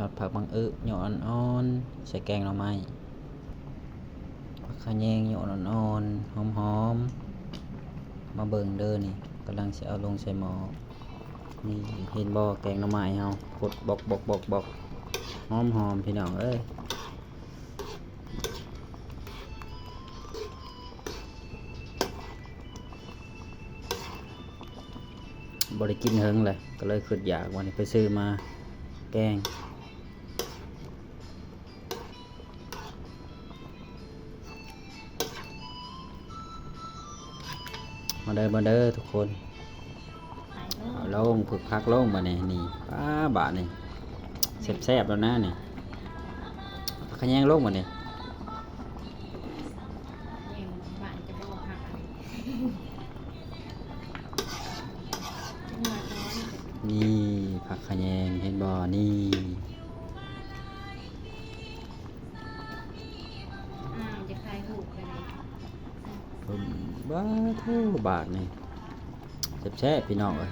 ຍອດຜັກບັງອຶ ຍົກອ່ອນໆ ໃສ່ແກງໜໍ່ໄມ້. ຜັກຂະແຍງ ຍົກອ່ອນໆ ຫອມໆ. ມາເບິ່ງເດີ ນີ້ກຳລັງຊິເອົາລົງໃສ່ໝໍ້. ນີ້ເຫັນບໍ່ ແກງໜໍ່ໄມ້ເຮົາ ກົດບອກໆໆໆ ຫອມໆ ພີ່ນ້ອງເອີຍ. ບໍ່ໄດ້ກິນເຫິງແຫຼະ ກໍເລີຍຄິດຢາກ ວັນນີ້ໄປຊື້ມາແກງ. ມາເດີ ມາເດີທຸກຄົນ ເອົາລົງ ຜຶກຜັກລົງບາດນີ້. ນີ້ ປ້າ ບາດນີ້ແຊບໆ ແລ້ວນະນີ້. ຜັກຂະແຍງລົງບາດນີ້. ນີ້ຜັກຂະແຍງ ເຫັນບໍ່ ນີ້. ອ້າວ ຢາກຖ່າຍຮູບກໍໄດ້. ບາດໂທ້ ບາດນີ້ແຊບໆ ພີ່ນ້ອງເອີຍ.